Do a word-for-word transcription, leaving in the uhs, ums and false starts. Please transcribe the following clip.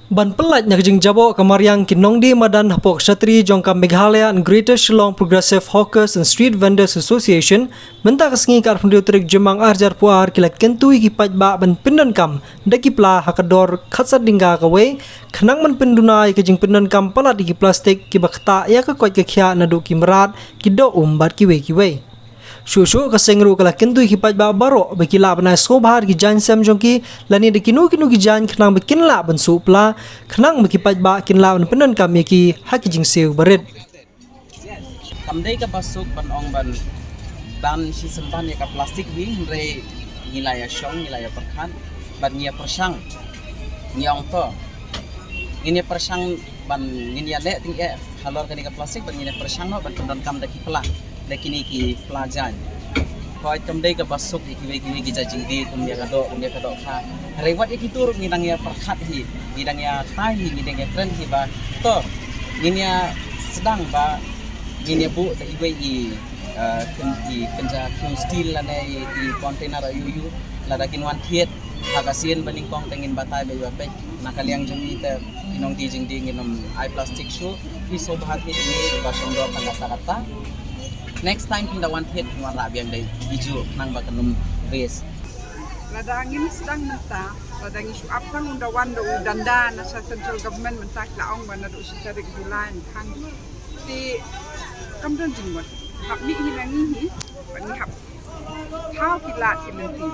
Ban pyllait na ka jingjaboh ka mariang ki nongdie madan hapoh ka shatri jong ka Meghalaya and Greater Shillong Progressive Hawkers and Street Vendors Association, mynta ka sngi ka arphew tarik Jymmang ar hajar arphew ar ki la kyntu ïa ki paidbah ban pyndonkam da ki pla ha ka dor khatsan tyngka kawei, khnang ban pynduna ïa ka jingpyndonkam palat ïa ki plastik kiba ktah ïa ka koit ka khiah naduh ki mrad, ki doh um bad kiwei kiwei. Shuh shuh ka seng ruh ka la kyntu ïa ki paidbah baroh ba ki lah ban ai sngewbha da ki jaiñ sem jong ki lane da kino kino ki jaiñ khnang ba kin lah ban suh pla, khnang ba ki paidbah kin lah ban pyndonkam ïa ki ha ki jingsiew barit. Kam dei kaba suk ban ong ban ban shisien ban ïa ka plastik hi, hynrei ngi la ïa shong, ngi la ïa pyrkhat bad ngi ïa pyrshang. Ngi ong to, ngin ïa pyrshang ban ngin ïa leh tyngeh halor kane ka plastik bad ngin ïa pyrshang noh ban pyndonkam da ki pla, da kine ki pla jaiñ. Hooid, kam dei kaba suk ïa kiwei kiwei ki jait jingdie kum ïa ka doh, kum ïa ka doh kha. Hynrei wat ïa kito ruh ngi dang ïa pyrkhat hi, ngi dang ïa tai hi, ngi dang ïa kren hi ba to ngin ïa sdang ba ngin ïa buh da iwei i, eh, kyn-, i kynja khiew steel lane i, i container aiu aiu, lada kin wan thied ha ka sien ba nyngkong te ngin batai ba iwa peit. Na ka liang jong ngi te ki nongdie jingdie ngin ym ai plastik shuh. Phi sngewbha thied ïa ngi ba shong dor tang katta katta. Next time phin da wan thied, phin wanrah biang da i juh khnang ba kan ym waste. Lada ngin sdang mynta, lada ngi shu ap tang u da wan da u danda na sha central government mynta, ki la ong ba naduh shi tarik July mynta. Te kam don jingmut. Hap mih hi na ngi hi, bad ngi hap thaw ki lad ki lynti.